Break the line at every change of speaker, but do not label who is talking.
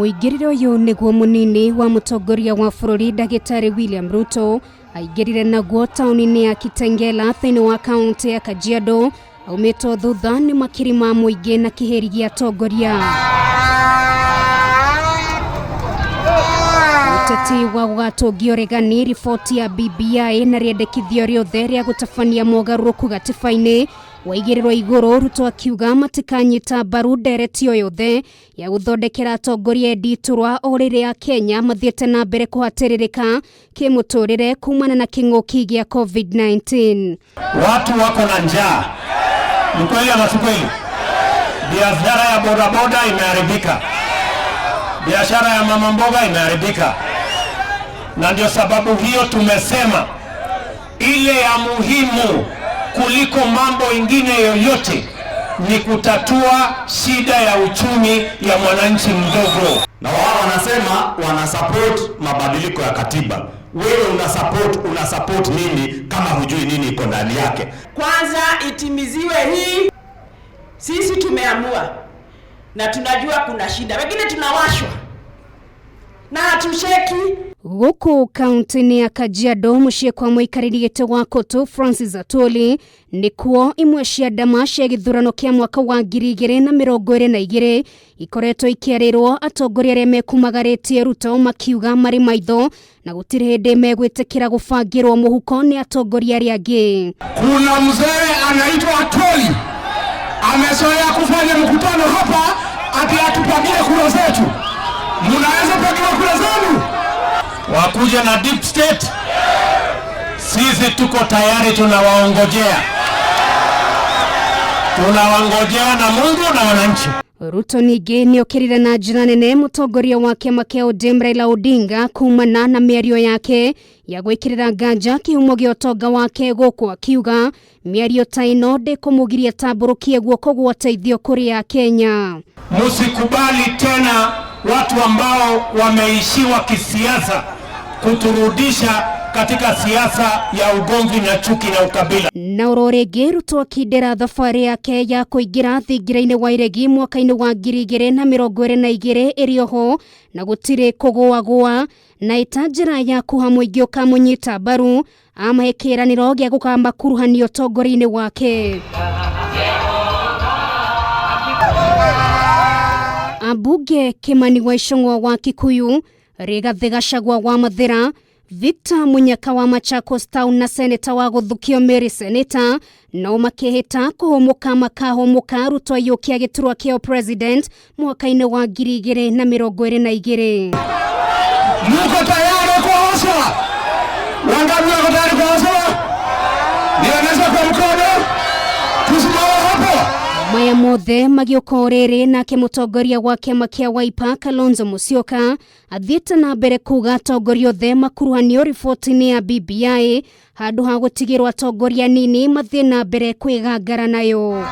Mũingĩrĩre ũyũ nĩguo mũnini wa mũtongoria wa bũrũri ndagĩtarĩ William Ruto aingĩrire naguo taũni-inĩ ya Kitengela thĩinĩ wa kaũntĩ ya Kajiado aumĩtwo thutha nĩ makiri ma mũingĩ na kĩhĩri gĩa atongoria. Ũteti wa gũgatũngio ũregani riboti ya BBI na rĩendekithio rĩothe rĩa gũtabania mogarũrũku gatiba-inĩ waigĩrĩrwo igũrũ, Ruto akiuga matikanyita mbaru ndereti o yothe ya gũthondekera atongoria endi iturwa o rĩrĩa Kenya mathiĩte na mbere kũhatĩrĩrĩka kĩmũtũrĩre kumana na kĩng'ũki gĩa COVID-19.
Watu wako na njaa, ni kweli ama si kweli? Biashara ya bodaboda imeharibika, biashara ya mama mboga imeharibika, na ndio sababu hiyo tumesema ile ya muhimu kuliko mambo ingine yoyote ni kutatua shida ya uchumi ya mwananchi mdogo.
Na wao wanasema wana support mabadiliko ya katiba. Wewe una support nini kama hujui nini iko ndani yake?
Kwanza itimiziwe hii. Sisi tumeamua na tunajua kuna shida, wengine tunawashwa na hatusheki.
Gũkũ kaunti-inĩ ya Kajiado mũciĩ kwa mũikarĩri gĩtĩ wa kũtũ Francis Atwoli nĩkuo imwe cia ndama cia gĩthurano kĩa mwaka wa 2022 ikoretwo ikĩarĩrwo atongoria arĩa mekumagarĩtie Ruto makiuga marĩ maitho na gũtirĩ hĩndĩ megwĩtĩkĩra gũbangĩrwo mũhuko nĩ atongoria arĩa angĩ.
Kuna mzee anaitwa Atwoli amezoea kufanya mkutano hapa ati atupagie kura zetu. Mnaweza pagiwa kura zenu?
Wakuja na deep state, sisi tuko tayari, tunawaongojea, tunawangojea na Mungu na wananchi.
Ruto ningĩ nĩokĩrire na njĩra nene mũtongoria wa kĩama kĩa ODM Raila Odinga kumana na mĩario yake ya gwĩkĩrĩra nganja kĩhumo gĩa ũtonga wake gũkũ akiuga mĩario ta ĩno ndĩkũmũgiria tambũrũkie guoko gwa ũteithio kũrĩ Akenya.
Msikubali tena watu ambao wameishiwa kisiasa kuturudisha katika siasa ya ugomvi na chuki na ukabila.
Na oro rĩngĩ Ruto akindĩra thabarĩ yake ya kũingĩra thingira-inĩ wa iregi mwaka-inĩ wa 2022 ĩrĩ oho na gũtirĩ kũgũagũa na ĩta njĩra ya kũha mũingĩ ũkamũnyita mbaru amahe kĩĩranĩro gĩa gũkamakuruhania ũtongoria-inĩ wake. Ambunge Kimani wa Ichung'wa wa Kikuyu, Rigathi Gachagua wa Mathira, Victor Munyaka wa Machakos Town na seneta wa Gũthukio Mary Seneta no makĩhĩta kũhũmũka makahũmũka Ruto aiyũkia gĩturwa kĩa president mwaka-inĩ wa 2022.
Muko tayari kwa hustler? Wangapi wako tayari kwa hustler? Nionyeshe kwa mkono. Tusimame hapo.
Maya mothe magĩũka o rĩrĩ nake mũtongoria wa kĩama kĩa Wiper Kalonzo Musyoka athiĩte na mbere kuga atongoria othe makuruhanio riboti-inĩ ya BBI handũ ha gũtigĩrwo atongoria anini mathiĩ na mbere kwĩgangara nayo.